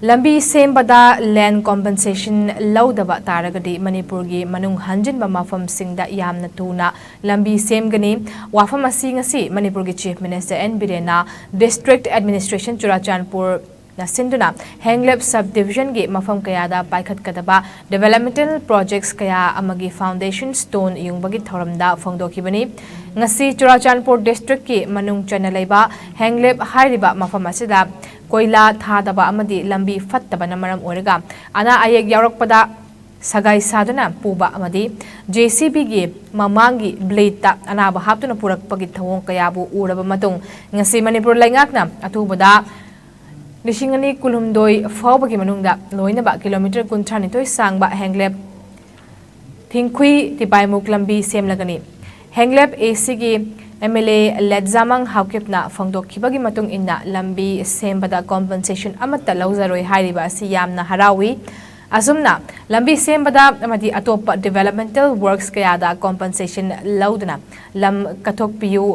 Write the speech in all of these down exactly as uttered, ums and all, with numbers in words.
ꯂꯝꯕꯤ ꯁꯦꯝꯕꯗ land compensation ꯂꯧꯗꯕ ꯇꯥꯔꯒꯗꯤ ꯃꯅꯤꯄꯨꯔꯒꯤ ꯃꯅꯨꯡ ꯍꯟꯖꯤꯟꯕ ꯃꯐꯝꯁꯤꯡꯗ ꯌꯥꯝꯅ ꯊꯨꯅ ꯂꯝꯕꯤ ꯁꯦꯝꯒꯅꯤ꯫ ꯋꯥꯐꯝ ꯑꯁꯤ ꯉꯁꯤ ꯃꯅꯤꯄꯨꯔꯒꯤ Chief Minister N ꯕꯤꯔꯦꯟꯅ District Administration ꯆꯨꯔꯥꯆꯥꯟꯄꯨꯔꯅ ꯁꯤꯟꯗꯨꯅ ꯍꯦꯡꯂꯦꯞ Sub Divisionꯒꯤ ꯃꯐꯝ ꯀꯌꯥꯗ ꯄꯥꯏꯈꯠꯀꯗꯕ developmental projects ꯀꯌꯥ ꯑꯃꯒꯤ foundation stone ꯌꯨꯡꯕꯒꯤ ꯊꯧꯔꯝꯗ ꯐꯣꯡꯗꯣꯛꯈꯤꯕꯅꯤ꯫ ꯉꯁꯤ ꯆꯨꯔꯥꯆꯥꯟꯄꯨꯔ districtꯀꯤ ꯃꯅꯨꯡ ꯆꯟꯅ ꯂꯩꯕ ꯍꯦꯡꯂꯦꯞ ꯍꯥꯏꯔꯤꯕ ꯃꯐꯝ ꯑꯁꯤꯗ ꯀꯣꯏꯂꯥ ꯊꯥꯗꯕ ꯑꯃꯗꯤ ꯂꯝꯕꯤ ꯐꯠꯇꯕꯅ ꯃꯔꯝ ꯑꯣꯏꯔꯒ ꯑꯅꯥ ꯑꯌꯦꯛ ꯌꯥꯎꯔꯛꯄꯗ ꯁꯒꯥꯏ ꯁꯥꯗꯨꯅ ꯄꯨꯕ ꯑꯃꯗꯤ JCBꯒꯤ ꯃꯃꯥꯡꯒꯤ bladeꯇ ꯑꯅꯥꯕ ꯍꯥꯞꯇꯨꯅ ꯄꯨꯔꯛꯄꯒꯤ ꯊꯧꯑꯣꯡ ꯀꯌꯥꯕꯨ ꯎꯔꯕ ꯃꯇꯨꯡ, ꯉꯁꯤ ꯃꯅꯤꯄꯨꯔ ꯂꯩꯉꯥꯛꯅ ꯑꯊꯨꯕꯗ ꯂꯤꯁꯤꯡ ꯑꯅꯤ ꯀꯨꯟꯍꯨꯝꯗꯣꯏ ꯐꯥꯎꯕꯒꯤ ꯃꯅꯨꯡꯗ ꯂꯣꯏꯅꯕ kilometre ꯀꯨꯟꯊ꯭ꯔꯥꯅꯤꯊꯣꯏ ꯁꯥꯡꯕ ꯍꯦꯡꯂꯦꯞ ꯊꯤꯡꯈꯨꯏ ꯇꯤꯄꯥꯏꯃꯨꯛ ꯂꯝꯕꯤ ꯁꯦꯝꯂꯒꯅꯤ꯫ ꯍꯦꯡꯂꯦꯞ ACꯒꯤ MLA ꯂꯦꯠꯖꯥꯃꯪ ꯍꯥꯎꯀꯤꯞꯅ ꯐꯣꯡꯗꯣꯛꯈꯤꯕꯒꯤ ꯃꯇꯨꯡ ꯏꯟꯅ, ꯂꯝꯕꯤ ꯁꯦꯝꯕꯗ compensation ꯑꯃꯠꯇ ꯂꯧꯖꯔꯣꯏ ꯍꯥꯏꯔꯤꯕ ꯑꯁꯤ ꯌꯥꯝꯅ ꯍꯔꯥꯎꯏ꯫ ꯑꯁꯨꯝꯅ ꯂꯝꯕꯤ ꯁꯦꯝꯕꯗ ꯑꯃꯗꯤ ꯑꯇꯣꯞꯄ developmental works ꯀꯌꯥꯗ compensation ꯂꯧꯗꯨꯅ ꯂꯝ ꯀꯠꯊꯣꯛꯄꯤꯌꯨ,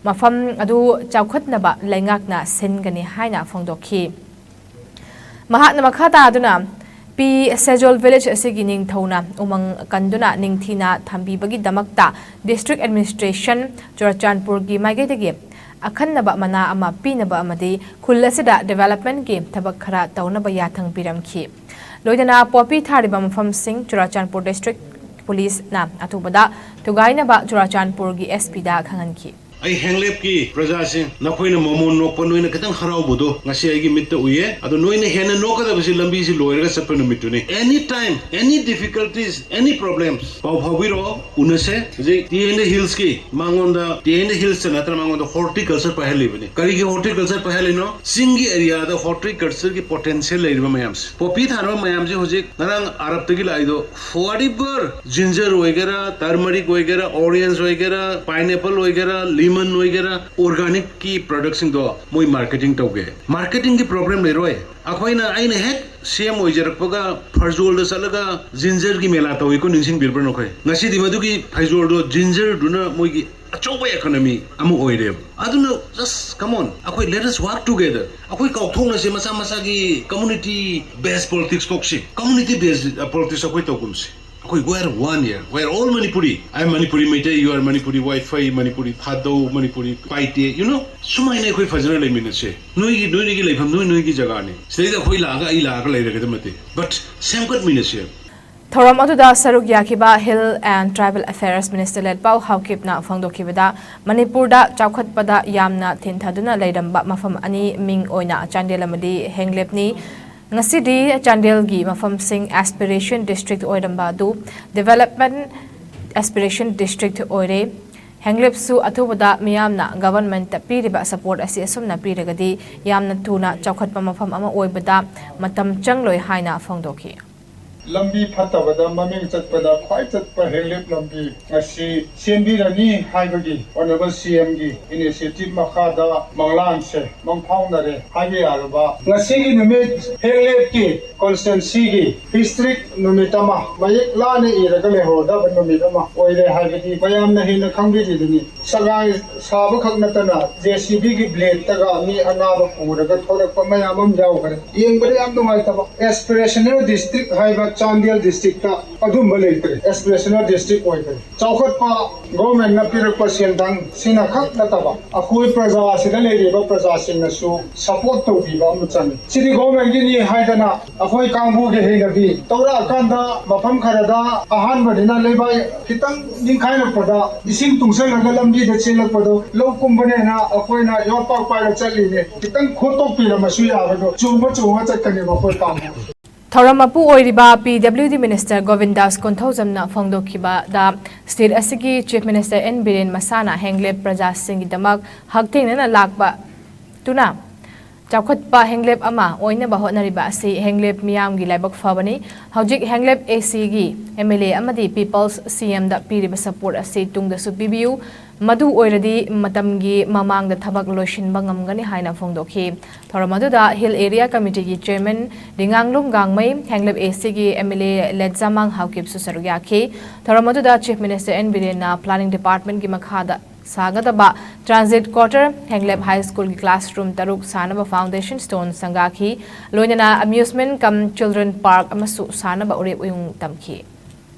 ꯃꯐꯝ ꯑꯗꯨ ꯆꯥꯎꯈꯠꯅꯕ ꯂꯩꯉꯥꯛꯅ ꯁꯤꯟꯒꯅꯤ ꯍꯥꯏꯅ ꯐꯣꯡꯗꯣꯛꯈꯤ꯫ ꯃꯍꯥꯛꯅ ꯃꯈꯥ ꯇꯥꯗꯨꯅ, ꯄꯤ ꯁꯦꯖꯣꯜ village ꯑꯁꯤꯒꯤ ꯅꯤꯡꯊꯧꯅ ꯎꯃꯪ ꯀꯟꯗꯨꯅ ꯅꯤꯡꯊꯤꯅ ꯊꯝꯕꯤꯕꯒꯤꯗꯃꯛꯇ District Administration ꯆꯨꯔꯥꯆꯥꯟꯄꯨꯔꯒꯤ ꯃꯥꯏꯀꯩꯗꯒꯤ ꯑꯈꯟꯅꯕ ꯃꯅꯥ ꯑꯃ ꯄꯤꯅꯕ ꯑꯃꯗꯤ ꯈꯨꯜ ꯑꯁꯤꯗ developmentꯀꯤ ꯊꯕꯛ ꯈꯔ ꯇꯧꯅꯕ ꯌꯥꯊꯪ ꯄꯤꯔꯝꯈꯤ꯫ ꯂꯣꯏꯅꯅ ꯄꯣꯄꯤ ꯊꯥꯔꯤꯕ ꯃꯐꯝꯁꯤꯡ ꯆꯨꯔꯥꯆꯥꯟꯄꯨꯔ District Policeꯅ ꯑꯊꯨꯕꯗ ꯊꯨꯒꯥꯏꯅꯕ ꯆꯨꯔꯥꯆꯥꯟꯄꯨꯔꯒꯤ SPꯗ ꯈꯪꯍꯟꯈꯤ꯫ ꯑꯩ ꯍꯦꯡꯂꯦꯞꯀꯤ ꯄ꯭ꯔꯖꯥꯁꯤꯡ, ꯅꯈꯣꯏꯅ ꯃꯃꯣꯟ ꯅꯣꯛꯄ, ꯅꯣꯏꯅ ꯈꯤꯇꯪ ꯍꯔꯥꯎꯕꯗꯣ ꯉꯁꯤ ꯑꯩꯒꯤ ꯃꯤꯠꯇ ꯎꯏꯌꯦ꯫ ꯑꯗꯣ ꯅꯣꯏꯅ ꯍꯦꯟꯅ ꯅꯣꯛꯀꯗꯕꯁꯤ ꯂꯝꯕꯤꯁꯤ ꯂꯣꯏꯔꯒ ꯆꯠꯄ ꯅꯨꯃꯤꯠꯇꯨꯅꯤ꯫ Any time, any difficulties, any problems, ꯄꯥꯎ ꯐꯥꯎꯕꯤꯔꯛꯑꯣ, ꯎꯅꯁꯦ꯫ ꯍꯧꯖꯤꯛ ꯇꯤꯌꯦꯟꯗ Hillsꯀꯤ ꯃꯉꯣꯟꯗ, ꯇꯤꯌꯦꯟꯗ Hillsꯇ ꯅꯠꯇꯅ ꯃꯉꯣꯟꯗ horticulture ꯄꯥꯏꯍꯜꯂꯤꯕꯅꯤ꯫ ꯀꯔꯤꯒꯤ horticulture ꯄꯥꯏꯍꯜꯂꯤꯅꯣ? ꯆꯤꯡꯒꯤ areaꯗ horticultureꯒꯤ potential ꯂꯩꯔꯤꯕ ꯃꯌꯥꯝꯁꯦ, ꯄꯣꯄꯤ ꯊꯥꯅꯕ ꯃꯌꯥꯝꯁꯦ ꯍꯧꯖꯤꯛ ꯉꯔꯥꯡ ꯑꯔꯕꯇꯒꯤ ꯂꯥꯛꯏꯗꯣ, whatever, ginger ꯑꯣꯏꯒꯦꯔꯥ, turmeric ꯑꯣꯏꯒꯦꯔꯥ, orange ꯑꯣꯏꯒꯦꯔꯥ, pineapple ꯑꯣꯏꯒꯦꯔꯥ, lemon ꯑꯣꯏꯒꯦꯔꯥ, organicꯀꯤ productꯁꯤꯡꯗꯣ ꯃꯣꯏ marketing ꯇꯧꯒꯦ꯫ Marketingꯒꯤ problem ꯂꯩꯔꯣꯏ꯫ ꯑꯩꯈꯣꯏꯅ, ꯑꯩꯅ ꯍꯦꯛ CM ꯑꯣꯏꯖꯔꯛꯄꯒ ꯐꯔꯖꯣꯜꯗ ꯆꯠꯂꯒ gingerꯒꯤ ꯃꯦꯂꯥ ꯇꯧꯏꯀꯣ, ꯅꯤꯡꯁꯤꯡꯕꯤꯔꯕ꯭ꯔꯥ ꯅꯈꯣꯏ? ꯉꯁꯤꯗꯤ ꯃꯗꯨꯒꯤ ꯐꯩꯖꯣꯜꯗꯣ gingerꯗꯨꯅ ꯃꯣꯏꯒꯤ ꯑꯆꯧꯕ economy ꯑꯃ ꯑꯣꯏꯔꯦꯕ꯫ ꯑꯗꯨꯅ just come on, ꯑꯩꯈꯣꯏ let us work together. ꯑꯩꯈꯣꯏ ꯀꯥꯎꯊꯣꯛꯅꯁꯦ ꯃꯁꯥ ꯃꯁꯥꯒꯤ community based politics ꯇꯣꯛꯁꯤ꯫ Community based politics ꯑꯩꯈꯣꯏ ꯇꯧꯒꯨꯝꯁꯤ꯫ ꯑꯩꯈꯣꯏ we are one here, we are all Manipuri. I am Manipuri Meitei, you are Manipuri Waifei, Manipuri Thadou, Manipuri Paite, you know, ꯁꯨꯃꯥꯏꯅ ꯑꯩꯈꯣꯏ ꯐꯖꯅ ꯂꯩꯃꯤꯟꯅꯁꯦ꯫ ꯅꯣꯏꯒꯤ ꯅꯣꯏꯒꯤ ꯂꯩꯐꯝ ꯅꯣꯏ ꯅꯣꯏꯒꯤ ꯖꯒꯥꯅꯤ꯫ ꯁꯤꯗꯩꯗ ꯑꯩꯈꯣꯏ ꯂꯥꯛꯑꯒ ꯑꯩ ꯂꯥꯛꯑꯒ ꯂꯩꯔꯒꯗꯕ ꯅꯠꯇꯦ, but ꯁꯦꯝꯒꯠꯃꯤꯟꯅꯁꯦ꯫ ꯊꯧꯔꯝ ꯑꯗꯨꯗ ꯁꯔꯨꯛ ꯌꯥꯈꯤꯕ Hill and Tribal Affairs Minister ꯂꯦꯠꯄꯥꯎ ꯍꯥꯎꯀꯤꯞꯅ ꯐꯣꯡꯗꯣꯛꯈꯤꯕꯗ, ꯃꯅꯤꯄꯨꯔꯗ ꯆꯥꯎꯈꯠꯄꯗ ꯌꯥꯝꯅ ꯊꯤꯟꯊꯗꯨꯅ ꯂꯩꯔꯝꯕ ꯃꯐꯝ ꯑꯅꯤ ꯃꯤꯡ ꯑꯣꯏꯅ ꯆꯥꯟꯗꯦꯜ ꯑꯃꯗꯤ ꯍꯦꯡꯂꯦꯞꯅꯤ꯫ ꯉꯁꯤꯗꯤ ꯆꯥꯟꯗꯦꯜꯒꯤ ꯃꯐꯝꯁꯤꯡ aspiration district ꯑꯣꯏꯔꯝꯕ ꯑꯗꯨ development aspiration district ꯑꯣꯏꯔꯦ꯫ ꯍꯦꯡꯂꯦꯞꯁꯨ ꯑꯊꯨꯕꯗ ꯃꯤꯌꯥꯝꯅ government ꯄꯤꯔꯤꯕ support ꯑꯁꯤ ꯑꯁꯨꯝꯅ ꯄꯤꯔꯒꯗꯤ ꯌꯥꯝꯅ ꯊꯨꯅ ꯆꯥꯎꯈꯠꯄ ꯃꯐꯝ ꯑꯃ ꯑꯣꯏꯕꯗ ꯃꯇꯝ ꯆꯪꯂꯣꯏ ꯍꯥꯏꯅ ꯐꯣꯡꯗꯣꯛꯈꯤ꯫ ꯂꯝꯕꯤ ꯐꯠꯇꯕꯗ ꯃꯃꯤꯡ ꯆꯠꯄꯗ ꯈ꯭ꯋꯥꯏ ꯆꯠꯄ ꯍꯦꯡꯂꯦꯞ ꯂꯝꯕꯤ ꯉꯁꯤ ꯁꯦꯝꯕꯤꯔꯅꯤ ꯍꯥꯏꯕꯒꯤ Honourable C M ꯒꯤ initiative ꯃꯈꯥꯗ ꯃꯪꯂꯥꯟꯁꯦ ꯃꯪꯐꯥꯎꯅꯔꯦ ꯍꯥꯏꯕ ꯌꯥꯔꯕ ꯉꯁꯤꯒꯤ ꯅꯨꯃꯤꯠ ꯍꯦꯡꯂꯦꯞꯀꯤ constituency ꯒꯤ historic ꯅꯨꯃꯤꯠ ꯑꯃ ꯃꯌꯦꯛ ꯂꯥꯅ ꯏꯔꯒ ꯂꯩꯍꯧꯔꯗꯕ ꯅꯨꯃꯤꯠ ꯑꯃ ꯑꯣꯏꯔꯦ ꯍꯥꯏꯕꯗꯤ ꯃꯌꯥꯝꯅ ꯍꯦꯟꯅ ꯈꯪꯕꯤꯔꯤꯗꯨꯅꯤ꯫ ꯁꯒꯥꯏ ꯁꯥꯕ ꯈꯛ ꯅꯠꯇꯅ J C B ꯒꯤ blade ꯇꯒ ꯃꯤ ꯑꯅꯥꯕ ꯄꯨꯔꯒ ꯊꯣꯔꯛꯄ ꯃꯌꯥꯝ ꯑꯃ ꯌꯥꯎꯈ꯭ꯔꯦ꯫ ꯌꯦꯡꯕꯗ ꯌꯥꯝ ꯅꯨꯡꯉꯥꯏꯇꯕ꯫ Aspirational district ꯍꯥꯏꯕ ꯆꯥꯟꯗꯦꯜ district ꯇ ꯑꯗꯨꯝꯕ ꯂꯩꯇ꯭ꯔꯦ꯫ Aspirational district ꯑꯣꯏꯈ꯭ꯔꯦ꯫ ꯆꯥꯎꯈꯠꯄ government ꯅ ꯄꯤꯔꯛꯄ ꯁꯦꯟꯊꯪ ꯁꯤꯅ ꯈꯛ ꯅꯠꯇꯕ ꯑꯩꯈꯣꯏ ꯄ꯭ꯔꯖꯥ ꯑꯁꯤꯗ ꯂꯩꯔꯤꯕ ꯄ꯭ꯔꯖꯥꯁꯤꯡꯅꯁꯨ support ꯇꯧꯕꯤꯕ ꯑꯃ ꯆꯪꯉꯤ꯫ ꯁꯤꯗꯤ government ꯒꯤꯅꯤ ꯍꯥꯏꯗꯅ ꯑꯩꯈꯣꯏ ꯀꯥꯡꯕꯨꯒꯤ ꯍꯩꯅꯕꯤ ꯇꯧꯔꯛꯑꯀꯥꯟꯗ ꯃꯐꯝ ꯈꯔꯗ ꯑꯍꯥꯟꯕꯅꯤꯅ ꯂꯩꯕꯥꯛ ꯈꯤꯇꯪ ꯅꯤꯡꯈꯥꯏꯔꯛꯄꯗ ꯏꯁꯤꯡ ꯇꯨꯡꯁꯜꯂꯒ ꯂꯝꯕꯤꯗ ꯆꯦꯜꯂꯛꯄꯗꯣ ꯂꯧ ꯀꯨꯝꯕꯅꯦꯅ ꯑꯩꯈꯣꯏꯅ ꯌꯣꯠꯄꯥꯛ ꯄꯥꯏꯔ ꯆꯠꯂꯤꯅꯦ꯫ ꯈꯤꯇꯪ ꯈꯣꯠꯇꯣꯛꯄꯤꯔꯝꯃꯁꯨ ꯌꯥꯕꯗꯣ ꯆꯣꯡꯉ ꯆꯣꯡꯉ ꯆꯠꯀꯅꯦꯕ ꯑꯩꯈꯣꯏ ꯀꯥꯡꯕꯨ꯫ ꯊꯧꯔꯝ ꯃꯄꯨ ꯑꯣꯏꯔꯤꯕ P W D Minister ꯒꯣꯕꯤꯟꯗꯥꯁ ꯀꯣꯟꯊꯧꯖꯝꯅ ꯐꯣꯡꯗꯣꯛꯈꯤꯕꯗ, state ꯑꯁꯤꯒꯤ Chief Minister N ꯕꯤꯔꯦꯟ ꯃꯁꯥꯅ ꯍꯦꯡꯂꯦꯞ ꯄ꯭ꯔꯖꯥꯁꯤꯡꯒꯤꯗꯃꯛ ꯍꯛꯊꯦꯡꯅꯅ ꯂꯥꯛꯄ ꯇꯨꯅ ꯆꯥꯎꯈꯠꯄ ꯍꯦꯡꯂꯦꯞ ꯑꯃ ꯑꯣꯏꯅꯕ ꯍꯣꯠꯅꯔꯤꯕ ꯑꯁꯤ ꯍꯦꯡꯂꯦꯞ ꯃꯤꯌꯥꯝꯒꯤ ꯂꯥꯏꯕꯛ ꯐꯕꯅꯤ꯫ ꯍꯧꯖꯤꯛ ꯍꯦꯡꯂꯦꯞ ꯑꯦꯁꯤꯒꯤ ꯑꯦꯝ ꯑꯦꯜ ꯑꯦ ꯑꯃꯗꯤ ꯄꯤꯄꯜꯁ ꯁꯤ ꯑꯦꯝꯗ ꯄꯤꯔꯤꯕ ꯁꯄꯣꯔꯠ ꯑꯁꯤ ꯇꯨꯡꯗꯁꯨ ꯄꯤꯕꯤꯌꯨ꯫ ꯃꯗꯨ ꯑꯣꯏꯔꯗꯤ ꯃꯇꯝꯒꯤ ꯃꯃꯥꯡꯗ ꯊꯕꯛ ꯂꯣꯏꯁꯤꯟꯕ ꯉꯝꯒꯅꯤ ꯍꯥꯏꯅ ꯐꯣꯡꯗꯣꯛꯈꯤ꯫ ꯊꯧꯔꯝ ꯑꯗꯨꯗ ꯍꯤꯜ ꯑꯦꯔꯤꯌꯥ ꯀꯃꯤꯇꯤꯒꯤ ꯆꯦꯌꯔꯃꯦꯟ ꯔꯤꯉꯥꯡꯂꯨꯝ ꯒꯥꯡꯃꯩ, ꯍꯦꯡꯂꯦꯞ ꯑꯦꯁꯤꯒꯤ ꯑꯦꯝ ꯑꯦꯜ ꯑꯦ ꯂꯦꯠꯖꯥꯃꯥꯡ ꯍꯥꯎꯀꯤꯞꯁꯨ ꯁꯔꯨꯛ ꯌꯥꯈꯤ꯫ ꯊꯧꯔꯝ ꯑꯗꯨꯗ ꯆꯤꯐ ꯃꯤꯅꯤꯁꯇꯔ ꯑꯦꯟ ꯕꯤꯔꯦꯟꯅ ꯄ꯭ꯂꯥꯅꯤꯡ ꯗꯤꯄꯥꯔꯠꯃꯦꯟꯒꯤ ꯃꯈꯥꯗ ꯁꯥꯒꯗꯕ ꯇ꯭ꯔꯥꯟꯖꯤꯠ ꯀ꯭ꯋꯥꯇꯔ, ꯍꯦꯡꯂꯦꯞ ꯍꯥꯏ ꯁ꯭ꯀꯨꯜꯒꯤ ꯀ꯭ꯂꯥꯁꯔꯨꯝ ꯇꯔꯨꯛ ꯁꯥꯅꯕ ꯐꯥꯎꯟꯗꯦꯁꯟ ꯁ꯭ꯇꯣꯟ ꯁꯪꯒꯥꯈꯤ꯫ ꯂꯣꯏꯅꯅ ꯑꯃ꯭ꯌꯨꯁꯃꯦꯟ ꯀꯝ ꯆꯤꯜꯗ꯭ꯔꯦꯟ ꯄꯥꯔꯛ ꯑꯃꯁꯨ ꯁꯥꯅꯕ ꯎꯔꯦꯞ ꯎꯌꯨꯡ ꯇꯝꯈꯤ꯫